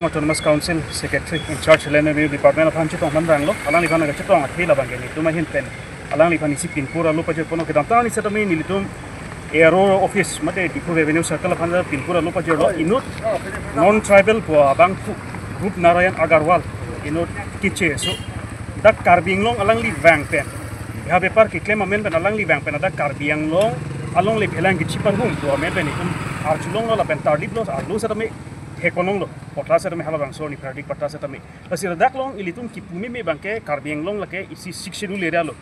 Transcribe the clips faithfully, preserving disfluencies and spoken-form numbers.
Autonomous Council Secretary in charge Land Revenue Department aphan chetong manranglo, alangliphan kachetong athe labang ke nelitum ahin pen alangliphan isi pinpur alo pajirponlo. Kedamtang arni setame nelitum A R O office mate Diphu Revenue Circle aphan pinpur alo pajirlo, inut non tribal pu abang pu Rup Narayan Agarwal inut keche so dak Karbi Anglong alangli vang pen ha bepar keklem amen pen alangli vang pen dak Karbi Anglong alongle phelang kechipanghum pu amen pen itum arjulonglo lapen tarliplo, arlo setame theklonglo, patta setame halabangso ni pradik patta setame. Lasi ladak along ilitum kipu meme abang ke Karbi Anglong lake isi Sixth Schedule area lo.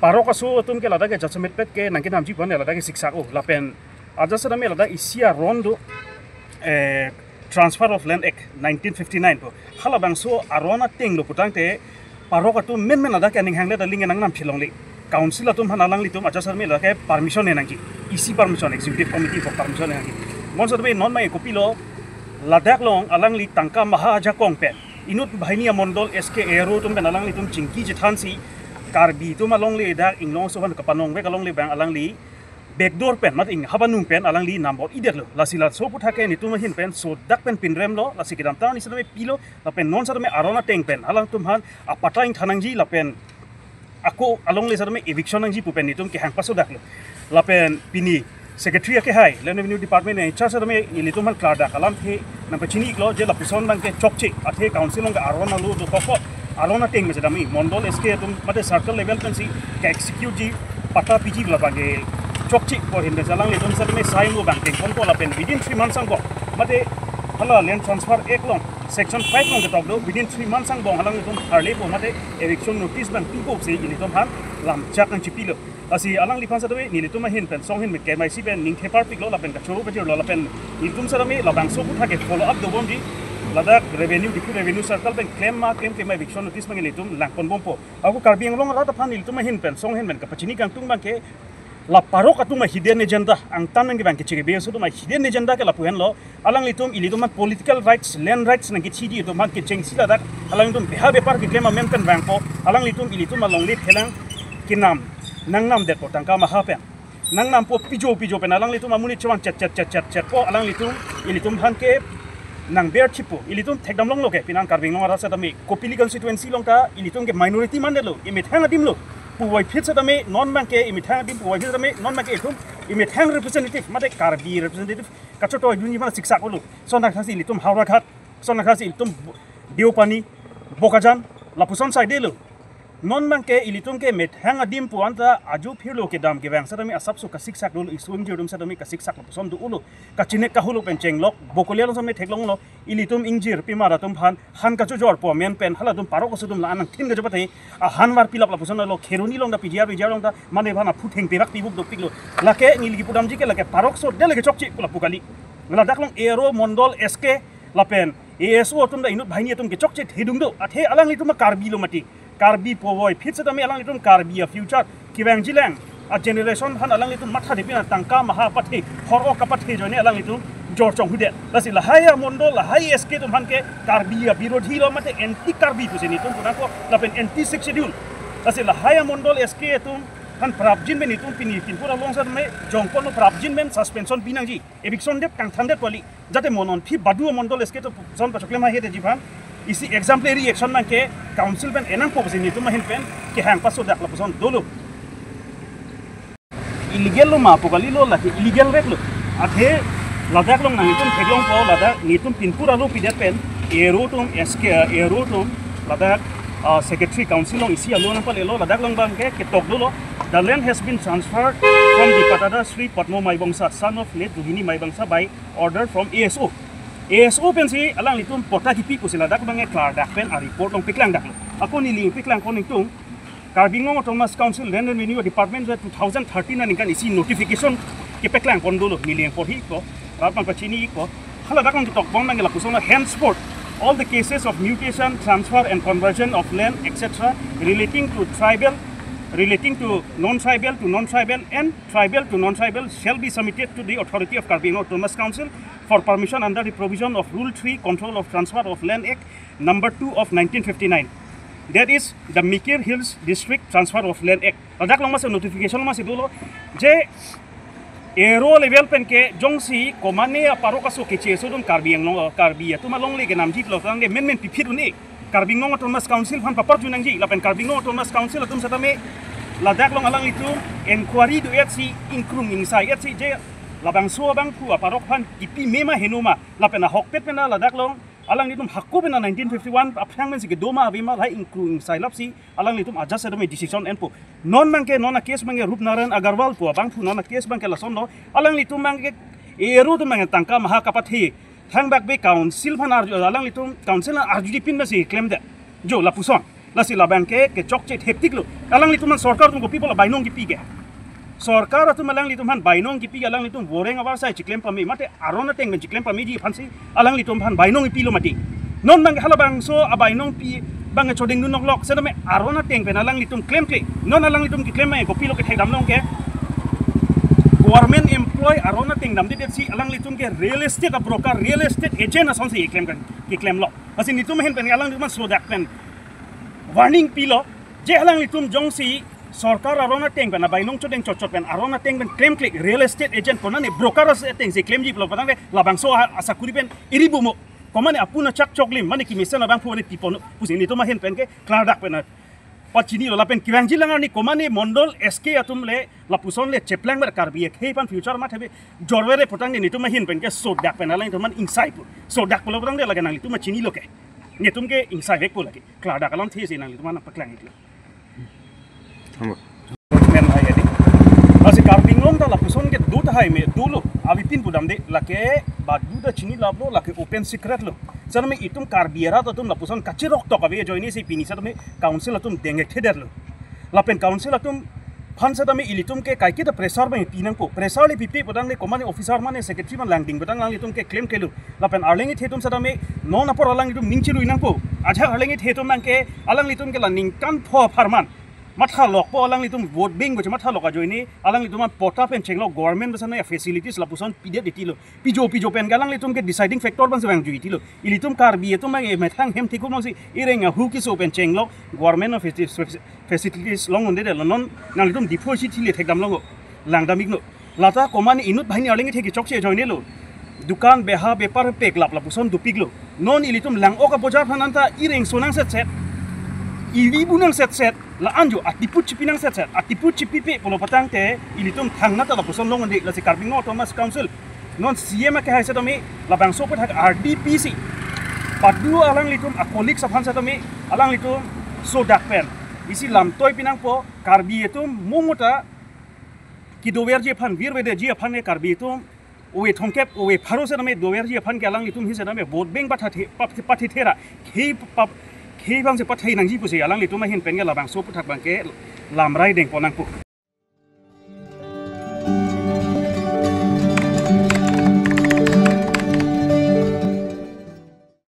Parok aso atum ke ladak ke jasemet pet ke nangkenamji pu an ladak ke siksak-o lapen ajat setame ladak isi aron do, eh, Transfer of Land Act nineteen fifty-nine pu. Halabangso aron ateng lo putangte parok atum menmen ladak ke aning hanglet aling nangnam chilongle. Council atum aphan alanglitum ajat setame ladak ke permission nangji. Isi permission, executive committee pu permission nangji. Mon setame non mai kopilo ladak along alangli tangka maha ajakong pen inut banghini amondol S K A R O atum pen alanglitum chingki chethansi Karbi atum alongle dak Inglong aso aphan kapanong vek alongle abang alangli backdoor pen mate ing habanung pen alangli nambor idetlo. Lasi laso aputhak ke nelitum ahin pen sodak pen pinremlo, lasi kedamtang arni setame pilo lapen non setame aron ateng pen alangtum aphan apatta ingthan nangji lapen ako alongle setame eviction nangji pu pen nelitum kehang pasodaklo. Lapen pini Secretary akehai Land Revenue Department in charge setame nelitum aphan klardak alamthe nangpachini-iklo je lapuson abang ke chokche, athe council along ke aron alo dokok aron ateng me setame mondol S K atum mate circle level pensi ke-execute ji patta piji labang ke chokche pu ahin pen alanglitum setame sign lo abang tengponpo lapen within three months angbong mate hala Land Transfer Act along section five along ketok do, within three months angbong alanglitum harlepo mate eviction notice abang pipo pusi nelitum aphan lamchak nangchipilo. Lasi alangliphan setame nelitum ahin pen song ahin pen kemaisi pen ningthe parpiklo lapen kachoro pajirlo lapen nelitum setame labangso aputhak ke follow up dobomji. Ladak revenue, Diphu Revenue Circle pen klem ma klem klem ma eviction notice abang nelitum langponbompo. Ako Karbi Anglong arat aphan nelitum ahin pen song ahin pen kapachini kangtung abang ke la parok atum a-hidden agenda, angtan nangkevang kechekebe aso atum a-hidden agenda ke lapu henlo. Alanglitum ilitum aphan political rights, land rights nangkechiji atum aphan kechengsi ladak alanglitum beha bepar keklem amen pen vangpo. Alanglitum ilitum alongle phelang kenam nangnamdetpo tangka maha pen. Nangnampo pijo pijo pen alanglitum amonit chevang chet chet chet chet chetpo, alanglitum ilitum aphan ke nangber chipo. Ilitum thekdam longlo ke penang Karbi Anglong arat setame Kopili constituency along ta ilitum ke minority mandetlo, imethang adim lo puvoiphit setame non abang ke imethang adim puvoiphit setame non abang ke itum imethang representative mate Karbi representative kachotoi dunji aphan siksak-olo. Lason thakthaksi ilitum Howraghat, lason thakthaksi ilitum Deopani, Bokajan, lapuson side lo. Non abang ke ilitum ke methang adim pu anta ajo phirlo kedam kevang setame asapso kasiksak dolo, isu ingjir atum setame kasiksak lapuson do-olo. Kachinek kaholo pen chenglok Bokolia along setame theklonglo, ilitum ingjir pimar atum aphan han kachojor pu amen pen halatum parok aso atum la-an nangthin kachepathe ahan varpi lap lapuson lo. Kheroni along ta P G R V G R along ta mane aphan aphu thengperak pibuk dopiklo. Lake neli kipudamji ke lake parok aso dele kechokche pu lapu kali. Ladak along A R O mondol S K lapen A S O atum ta inut banghini atum kechokche thedung do. Athe alanglitum a-Karbi lo mati. Karbi puvoiphit setame alanglitum Karbi a-future kevangjilang a-generation aphan alanglitum matha dipina tangka maha apathe, hor-ok apathe ajoine alanglitum jor chonghudet. Lasi lahai amondol, lahai S K atum aphan ke Karbi abirodhi lo mate anti Karbi pusi nelitum punako lapen anti Sixth Schedule. Lasi lahai amondol S K atum aphan prapjin pen nelitum pini pinpur along setame jongkon lo, prapjin pen suspension pinangji, eviction det, kangthandet kali. Jate mo non phi badu amondol S K atum ason pachoklem ahe detji aphan isi exemplary action abang ke council pen enangpo pusi nelitum ahin pen kehang pasodak lapuson dolo. Illegal lo ma pu kalilo, lake illegal vek lo. Athe ladak along nanglitum theklongpo, ladak nelitum pinpur alo pidet pen A R O atum S K, A R O atum ladak, ah, secretary council along isi alo nangpalelo, ladak along abang ke ketok dolo. The land has been transferred from the Pattada Sri Padma Maibongsa, son of late Rohini Maibongsa, by order from A S O. A S O pensi alanglitum patta kipi pusi ladak abang ke klardak pen a-report along paklangdaklo. Ako neli paklangpon ingtung, Karbi Anglong Autonomous Council Land and Revenue Department two thousand thirteen aningkan isi notification kepaklangpon dolo, neli nangporhi-ikpo, rat nangpachini-ikpo. Haladak along ketokbom abang ke lapuson lo, henceforth all the cases of mutation, transfer and conversion of land, et cetera relating to tribal, relating to non-tribal to non-tribal and tribal to non-tribal shall be submitted to the authority of Karbi Anglong Autonomous Council for permission under the provision of Rule three, Control of Transfer of Land Act number two of nineteen fifty-nine, that is the Mikir Hills District Transfer of Land Act. Ladak along masi notification masi dolo je Ero level pen ke jongsi komane aparok aso keche aso dun Karbi Anglong, Karbi atum alongle kenamji pulo tangte menmen piphit un-e. Karbi Anglong Autonomous Council aphan paparju nangji, lapen Karbi Anglong Autonomous Council atum setame ladak along alanglitum inquiry do-etsi ingkrung ingsai-etsi je labangso abangphu aparok aphan kipi mema henoma, lapen ahokpet pen ladak along alanglitum hako pen nineteen fifty-one aphrang pensi kedoma avema lahai ingkrung ingsai lapsi alanglitum ajat setame decision enpo. Non abangke, non a-case abangke Rupnarayan Agarwal pu abangphu non a-case abangke lason do, alanglitum abangke ero atum abangke tangka maha kapathe, thangbak be council aphan arju, alanglitum council aphan arjudi pin masi klemdet. Jo lapuson. Lasi labangke kechokche theptiklo. Alanglitum aphan sorkar atum kopi pulo bainong kipi ke? Sorkar atum alanglitum aphan bainong kipi, alanglitum voreng avarsai chiklem pame, mate aron ateng pen chiklem pameji aphansi alanglitum aphan bainong kipilo mati. Non abangke halabangso abainong pi abangke chodeng dun noklok setame aron ateng pen alanglitum klemkle. Non alanglitum keklem abangke kopilo kethekdam long ke, government employee aron ateng damdedetsi alanglitum ke real estate a-broker, real estate agent asonsi keklem kan, keklemlo. Lasi netum ahin pen alanglitum aphan sodak pen warning pilo, je alanglitum jongsi sorkar aron ateng pen abainong chodeng chotchot pen aron ateng pen klemkle, real estate agent konane broker as atengsi klemji pulo patangte labangso a-, asakuri pen iri bumo. Komane apun achak choklim, mane kemesen abangphu mane piponpo pusi netum ahin pen ke klardak pen pachinilo. Lapen kevangji alang arni komane mondol S K atum le lapuson le cheplang ber Karbi akhei aphan future matha be jorvere putangte netum ahin pen ke sodak pen alanglitum aphan ingsaipo. Sodak pulo putangte lake nanglitum chinilo ke. Netum ke ingsaivekpo lake. Klardak alamthe si nanglitum aphan paklang iklo. Thank you. Men hai edi. Lasi Karbi Anglong ta lapuson ke do tahai me dolo. Avepin pudamde lake badu ta chinilaplo, lake open secret lo. Setame itum Karbi arat atum lapuson kachirok tok ave ajoinesi pini setame council atum dengek thedetlo. Lapen council atum aphan setame ilitum ke kaiketa pressure abang pi nangpo. Pressure le pipe putangte komane officer mane secretary man langding putang alanglitum ke klemklelo. Lapen arleng ithe atum setame non apor alanglitum ning chirui nangpo. Ajak arleng ithe atum abangke alanglitum ke la ningkan pho apharman mathalokpo, alanglitum vote bank bo chemathalok ajoine alanglitum aphan patta pen chenglok, government basa na facilities lapuson pidet itilo. Pijo pijo pen ke alanglitum ke deciding factor abangsi vangju itilo. Ilitum Karbi atum abang emethang hem thikum longsi ireng ahu keso pen chenglok, government of faci-, facilities long un-edetlo. Non nanglitum Diphu si thile thekdam longlo, langdam ikno. Lata komane inut banghini arleng ithe kechokche ajoinelo. Dukan beha bepar peklap lapuson dopiklo. Non ilitum Langvoka bojar aphan anta ireng so nangsetset, ivi bu nangsetset, la-an jo atiput chipi nangsetset, atiput chipipe pulo patangte ilitum thangnat ta lapuson long un-e. Lasi Karbi Anglong Autonomous Council non C M akehai setame labangso aputhak R D P si badu alanglitum a-colleagues aphan setame alanglitum sodak pen isi lamtoi pi nangpo. Karbi atum mumuta kedoverji aphan, virvedeji aphan ke Karbi atum ove thomkep ove pharo setame doverji aphan ke alanglitum hi setame vote bank pathathe, pa-, pathethera khei pa-, khei abangsi pathai nangji pusi alanglitum ahin pen ke labangso aputhak abangke lamrai dengpon nangpo.